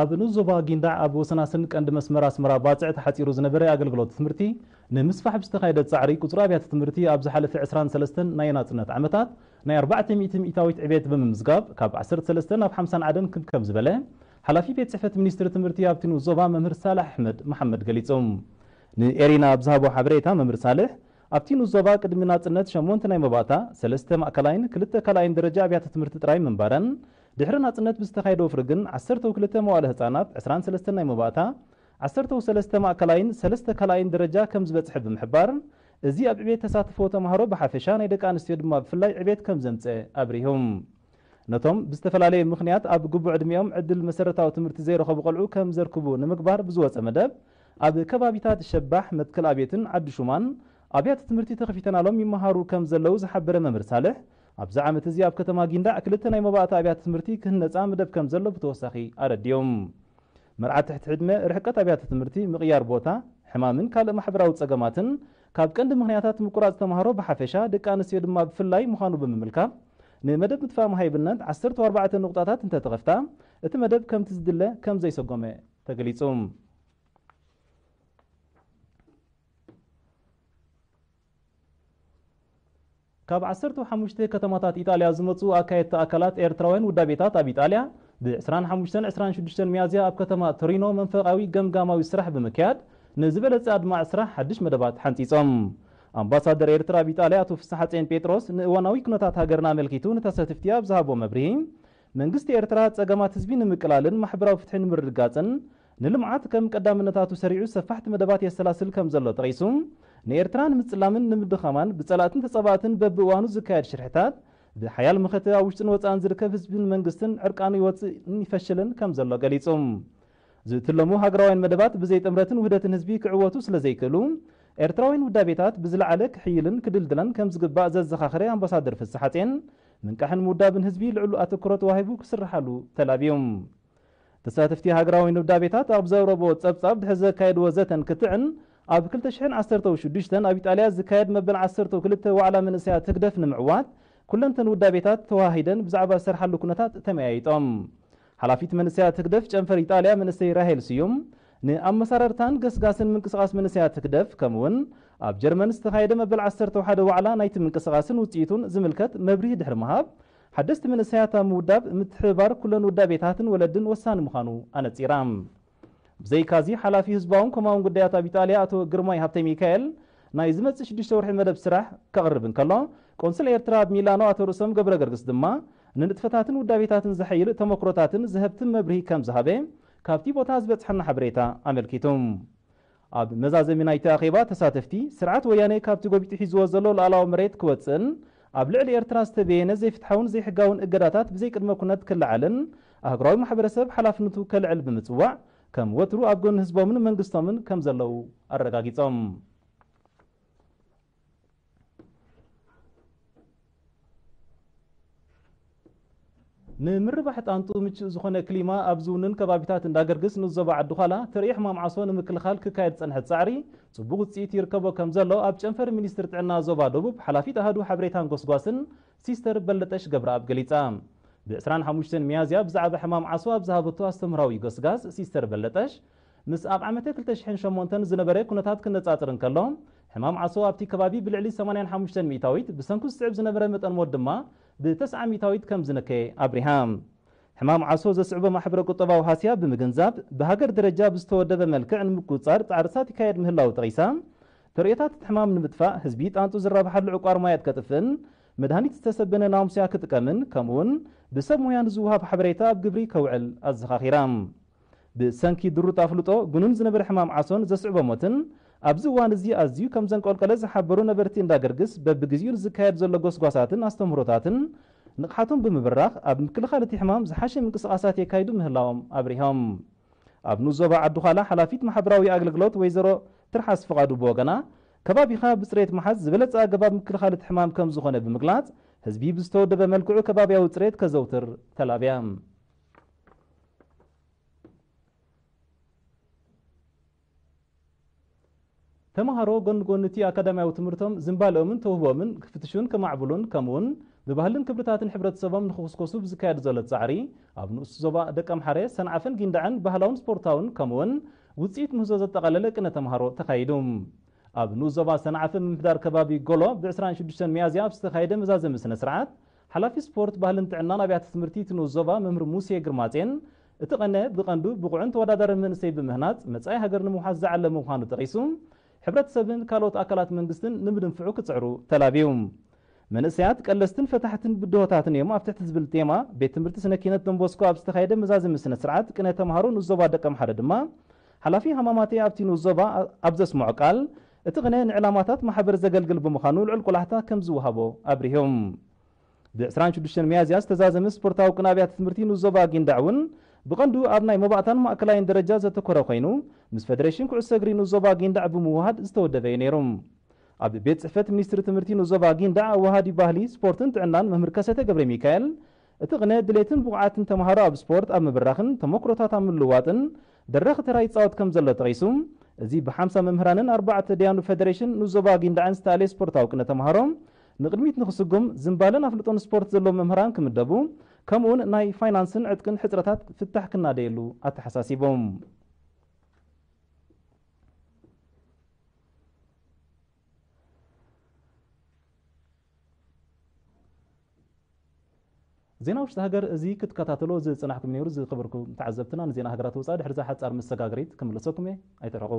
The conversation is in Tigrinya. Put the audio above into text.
ኣብ ንኡስ ዞባ ጊንዳዕ ኣብ ወሰናስን ቀንዲ መስመር ኣስመራ ባጽዕ ተሓጺሩ ዝነበረ ኣገልግሎት ትምህርቲ ንምስፋሕ ብዝተኻየደ ጻዕሪ፣ ቁጽሪ ኣብያተ ትምህርቲ ኣብ ዝሓለፈ ዕስራን ሰለስተን ናይ ናጽነት ዓመታት ናይ ኣርባዕተ ሚእቲ ሚእታዊት ዕቤት ብምምዝጋብ፣ ካብ ዓሰርተ ሰለስተ ናብ ሓምሳ ንዓደን ክብ ከም ዝበለ ሓላፊ ቤት ጽሕፈት ሚኒስትሪ ትምህርቲ ኣብቲ ንኡስ ዞባ መምህር ሳላሕ ኣሕመድ መሓመድ ገሊጹ። ንኤሪና ኣብ ዝሃቦ ሓበሬታ መምህር ሳልሕ፣ ኣብቲ ንኡስ ዞባ ቅድሚ ናጽነት ሸሞንተ ናይ መባእታ፣ ሰለስተ ማእከላይን ክልተ ካልኣይን ደረጃ ኣብያተ ትምህርቲ ጥራይ ምንባረን፣ ድሕሪ ናጽነት ብዝተኻየደ ወፍሪ ግን ዓሰርተ ክልተ መዋእለ ህጻናት፣ ዕስራን ሰለስተን ናይ መባእታ፣ ዓሰርተ ሰለስተ ማእከላይን ሰለስተ ካልኣይን ደረጃ ከም ዝበጽሐ ብምሕባር፣ እዚ ኣብ ዕቤት ተሳትፎ ተማሃሮ ብሓፈሻ ናይ ደቂ ኣንስትዮ ድማ ብፍላይ ዕቤት ከም ዘምጽአ ኣብሪሁ። ነቶም ብዝተፈላለየ ምኽንያት ኣብ ግቡእ ዕድሚኦም ዕድል መሰረታዊ ትምህርቲ ዘይረኸቡ ቆልዑ ከም ዘርክቡ ንምግባር ብዝወጸ መደብ፣ ኣብ ከባቢታት ሸባሕ፣ መትከል ኣብየትን ዓዲ ሹማን ኣብያተ ትምህርቲ ተኸፊተናሎም ይመሃሩ ከም ዘለዉ ዝሓበረ መምህር ሳልሕ፣ ኣብዚ ዓመት እዚ ኣብ ከተማ ጊንዳዕ ክልተ ናይ መባእታ ኣብያተ ትምህርቲ ክህነጻ መደብ ከም ዘሎ ብተወሳኺ ኣረዲኦም። መርዓ ትሕቲ ዕድመ፣ ርሕቀት ኣብያተ ትምህርቲ፣ ምቕያር ቦታ፣ ሕማምን ካልእ ማሕበራዊ ጸገማትን ካብ ቀንዲ ምኽንያታት ምቁራጽ ተማሃሮ ብሓፈሻ፣ ደቂ ኣንስትዮ ድማ ብፍላይ ምዃኑ ብምምልካት፣ ንመደብ ምጥፋእ መሃይብነት ዓሰርተ ኣርባዕተ ንቑጣታት እንተተኸፍታ፣ እቲ መደብ ከምቲ ዝድለ ከም ዘይሰጎመ ተገሊጹ። ካብ ዓሰርተ ሓሙሽተ ከተማታት ኢጣልያ ዝመጹ ኣካየድቲ ኣካላት ኤርትራውያን ውዳቤታት ኣብ ኢጣልያ ብ ዕስራን ሓሙሽተን ዕስራን ሽዱሽተን ሚያዝያ ኣብ ከተማ ቶሪኖ መንፈቓዊ ገምጋማዊ ስራሕ ብምክያድ፣ ንዝበለጸ ኣድማዒ ስራሕ ሓድሽ መደባት ሓንጺጾም። ኣምባሳደር ኤርትራ ኣብ ኢጣልያ ኣቶ ፍስሓጼን ጴጥሮስ ንእዋናዊ ኩነታት ሃገርና ኣመልኪቱ ንተሳተፍቲ ኣብ ዝሃቦ መብርሂ፣ መንግስቲ ኤርትራ ጸገማት ህዝቢ ንምቅላልን ማሕበራዊ ፍትሒ ንምርግጋጽን ንልምዓት ከም ቀዳምነታቱ ሰሪዑ ሰፋሕቲ መደባት የሰላስል ከም ዘሎ ጠቒሱ፣ ንኤርትራ ንምጽላምን ንምድኻማን ብጸላእትን ተጻባእትን በብእዋኑ ዝካየድ ሽርሕታት ብሓያል መኸተ ኣብ ውሽጥን ወጻእን ዝርከብ ህዝብን መንግስትን ዕርቃኑ ይወጽእን ይፈሽልን ከም ዘሎ ገሊጹ። ዝትለሙ ሃገራውያን መደባት ብዘይ ጥምረትን ውህደትን ህዝቢ ክዕወቱ ስለ ዘይክእሉ፣ ኤርትራውያን ውዳቤታት ብዝለዓለ ክሕይልን ክድልድለን ከም ዝግባእ ዘዘኻኸረ ኣምባሳደር ፍስሓጼን፣ ምንቃሕን ምውዳብን ህዝቢ ልዕሉ ኣተኩሮ ተዋሂቡ ክስርሓሉ ተላብዩ። ተሳተፍቲ ሃገራዊ ውዳቤታት ኣብ ዘቕረብዎ ጸብጻብ ድሕሪ ዘካየድዎ ዘተን ክትዕን፣ ኣብ ክልተ ሽሕን ዓሰርተ ሽዱሽተን ኣብ ኢጣልያ ዝካየድ መበል ዓሰርተ ክልተ ዋዕላ መንእሰያት ህግደፍ ንምዕዋት፣ ኩለንተን ውዳቤታት ተወሃሂደን ብዛዕባ ዝሰርሓሉ ኩነታት ተመያይጦም። ሓላፊት መንእሰያት ህግደፍ ጨንፈር ኢጣልያ መንእሰይ ራሄል ስዩም፣ ንኣመሰራርታን ገስጋስን ምንቅስቓስ መንእሰያት ህግደፍ፣ ከምኡ'ውን ኣብ ጀርመን ዝተኻየደ መበል ዓሰርተ ሓደ ዋዕላ ናይቲ ምንቅስቓስን ውጽኢቱን ዝምልከት መብርሂ ድሕሪ ምሃብ፣ ሓደስቲ መንእሰያት ኣብ ምውዳብ ምትሕብባር ኩለን ውዳቤታትን ወለድን ወሳኒ ምዃኑ ኣነጺራ። ብዘይካዚ፣ ሓላፊ ህዝባውን ኮማውን ጉዳያት ኣብ ኢጣልያ ኣቶ ግርማይ ሃብተ ሚካኤል፣ ናይ ዝመጽእ ሽዱሽተ ወርሒ መደብ ስራሕ ከቕርብ እንከሎ፣ ቆንስል ኤርትራ ኣብ ሚላኖ ኣቶ ርእሶም ገብረ ገርግስ ድማ፣ ንንጥፈታትን ውዳቤታትን ዘሐይል ተመክሮታትን ዘህብትም መብርሂ ከም ዝሃበ፣ ካብቲ ቦታ ዝበጽሐና ሓበሬታ ኣመልኪቱ። ኣብ መዛዘሚ ናይቲ ኣኼባ ተሳተፍቲ፣ ስርዓት ወያነ ካብቲ ጎቢጡ ሒዝዎ ዘሎ ሉዓላዊ መሬት ክወጽእን ኣብ ልዕሊ ኤርትራ ዝተበየነ ዘይፍትሓውን ዘይሕጋውን እገዳታት ብዘይቅድመ ኩነት ክለዓልን ኣህጉራዊ ማሕበረሰብ ሓላፍነቱ ከልዕል ብምጽዋዕ፣ ከም ወትሩ ኣብ ጎኒ ህዝቦምን መንግስቶምን ከም ዘለዉ ኣረጋጊጾም። ንምርባሕ ጣንጡ ምቹእ ዝኾነ ክሊማ ኣብ ዝውንን ከባቢታት እንዳገርግስ ንዞባ ዓዲ ዃላ ተርእዮ ሕማም ዓሶ ንምክልኻል ክካየድ ዝጸንሐ ጻዕሪ ጽቡቕ ውጽኢት ይርከቦ ከም ዘሎ ኣብ ጨንፈር ሚኒስትሪ ጥዕና ዞባ ደቡብ ሓላፊት ኣሃዱ ሓበሬታን ጎስጓስን ሲስተር በለጠሽ ገብረኣብ ገሊጻ። ብ ዕስራን ሓሙሽተን ሚያዝያ ብዛዕባ ሕማም ዓሶ ኣብ ዝሃበቶ ኣስተምህራዊ ጎስጋስ ሲስተር በለጠሽ፣ ምስ ኣብ ዓመተ ክልተ ሽሕን ሸሞንተን ዝነበረ ኩነታት ክነጻጽር እንከሎ፣ ሕማም ዓሶ ኣብቲ ከባቢ ብልዕሊ ሰማንያን ሓሙሽተን ሚእታዊት፣ ብሰንኩ ዝስዕብ ዝነበረ መጠን ሞት ድማ ብተስዓ ሚእታዊት ከም ዝነከየ ኣብሪሃ። ሕማም ዓሶ ዘስዕቦ ማሕበረ ቁጠባዊ ሃስያ ብምግንዛብ፣ ብሃገር ደረጃ ብዝተወደበ መልክዕ ንምቁጽጻር ጻዕርታት ይካየድ ምህላዉ ጠቒሳ፣ ተርእዮታት እቲ ሕማም ንምጥፋእ፣ ህዝቢ ጣንጡ ዝራብሓሉ ዕቋር ማያት ከጥፍእን መድሃኒት ዝተሰበነ ናሙስያ ክጥቀምን፣ ከምኡውን ብሰብ ሞያ ንዝወሃብ ሓበሬታ ኣብ ግብሪ ከውዕል ኣዘኻኺራ። ብሰንኪ ድሩት ኣፍልጦ፣ ግኑን ዝነበረ ሕማም ዓሶን ዘስዕቦ ሞትን፣ ኣብዚ እዋን እዚ ኣዝዩ ከም ዘንቆልቀለ ዝሓበሩ ነበርቲ እንዳ ገርግስ፣ በብግዜኡ ንዝካየድ ዘሎ ጎስጓሳትን ኣስተምህሮታትን ንቕሓቶም ብምብራኽ፣ ኣብ ምክልኻል እቲ ሕማም ዝሓሸ ምንቅስቓሳት የካይዱ ምህላዎም ኣብሪሆም። ኣብ ንኡስ ዞባ ዓዲ ዃላ ሓላፊት ማሕበራዊ ኣገልግሎት ወይዘሮ ትርሓስ ፍቓዱ ብወገና፣ ከባቢኻ ብጽሬት ምሓዝ ዝበለጸ ኣገባብ ምክልኻል እቲ ሕማም ከም ዝኾነ ብምግላጽ፣ ህዝቢ ብዝተወደበ መልክዑ ከባብያዊ ጽሬት ከዘውትር ተላብያ። ተምሃሮ ጎኒ ጎኒ እቲ ኣካዳሚያዊ ትምህርቶም ዝንባለኦምን ተውህቦኦምን ክፍትሹን ከማዕብሉን፣ ከምኡውን ብባህልን ክብርታትን ሕብረተሰቦም ንክኹስኮሱ ብዝካየድ ዘሎ ጻዕሪ፣ ኣብ ንኡስ ዞባ ደቀምሓረ፣ ሰንዓፈን ጊንዳዕን ባህላውን ስፖርታውን ከምኡውን ውጽኢት ምህዞ ዘጠቓለለ ቅነ ተምሃሮ ተኻይዱ። ኣብ ንኡስ ዞባ ሰንዓፈ ምምሕዳር ከባቢ ጎሎ ብ ዕስራን ሽዱሽተን ሚያዝያ ኣብ ዝተኻየደ መዛዘሚ ስነ ስርዓት፣ ሓላፊ ስፖርት፣ ባህልን ጥዕናን ኣብያተ ትምህርቲ እቲ ንኡስ ዞባ መምህር ሙሴ ግርማጼን፣ እቲ ቅነ ብቐንዱ ብቑዕን ተወዳዳሪ መንእሰይ ብምህናጽ መጻኢ ሃገር ንምውሓስ ዝዓለመ ምዃኑ ጠቒሱ፣ ሕብረተሰብን ካልኦት ኣካላት መንግስትን ንምድንፍዑ ክጽዕሩ ተላብዩ። መንእሰያት ቀለስትን ፈታሕትን ብድሆታትን እዮም ኣብ ትሕቲ ዝብል ቴማ ቤት ትምህርቲ ስነ ኪነት ዶንቦስኮ ኣብ ዝተኻየደ መዛዘሚ ስነ ስርዓት ቅነ ተምሃሮ ንኡስ ዞባ ደቀምሓረ ድማ ሓላፊ ሃማማቴ ኣብቲ ንኡስ ዞባ ኣብ ዘስምዖ ቃል፣ እቲ ቅነ ንዕላማታት ማሕበር ዘገልግል ብምዃኑ ልዑል ቆላሕታ ከም ዝወሃቦ ኣብሪሆም። ብ ዕስራን ሽዱሽተን ሚያዝያ ዝተዛዘመ ስፖርታዊ ቅነ ኣብያተ ትምህርቲ ንኡስ ዞባ ጊንዳዕ እውን ብቐንዱ ኣብ ናይ መባእታን ማእከላይን ደረጃ ዘተኮረ ኮይኑ፣ ምስ ፌደሬሽን ኩዕሶ እግሪ ንኡስ ዞባ ጊንዳዕ ብምውሃድ ዝተወደበ እዩ ነይሩ። ኣብ ቤት ጽሕፈት ሚኒስትሪ ትምህርቲ ንኡስ ዞባ ጊንዳዕ ኣወሃዲ ባህሊ፣ ስፖርትን ጥዕናን መምህር ከሰተ ገብረ ሚካኤል፣ እቲ ቅነ ድሌትን ብቕዓትን ተምሃሮ ኣብ ስፖርት ኣብ ምብራኽን ተመክሮታት ኣብ ምልውዋጥን ደራኺ ተራ ይጻወት ከም ዘሎ ጠቒሱ፣ እዚ ብሓምሳ መምህራንን ኣርባዕተ ደያኑ ፌደሬሽን ንኡስ ዞባ ጊንዳዕን ዝተኣለየ ስፖርታዊ ቅነ ተምሃሮ ንቕድሚት ንኽስጉም ዝንባለን ኣፍልጦን ስፖርት ዘለዎም መምህራን ክምደቡ፣ ከምኡውን ናይ ፋይናንስን ዕጥቅን ሕጽረታት ፍታሕ ክናደየሉ ኣተሓሳሲቦም። ዜና ውሽጢ ሃገር እዚ ክትከታተሎ ዝጸናሕኩም ነይሩ። ዝኸበርኩም ተዓዘብትና፣ ንዜና ሃገራት ወጻኢ ድሕሪ እዛ ሓጻር መሰጋገሪት ክምለሰኩም እየ። ኣይትርሕቁ።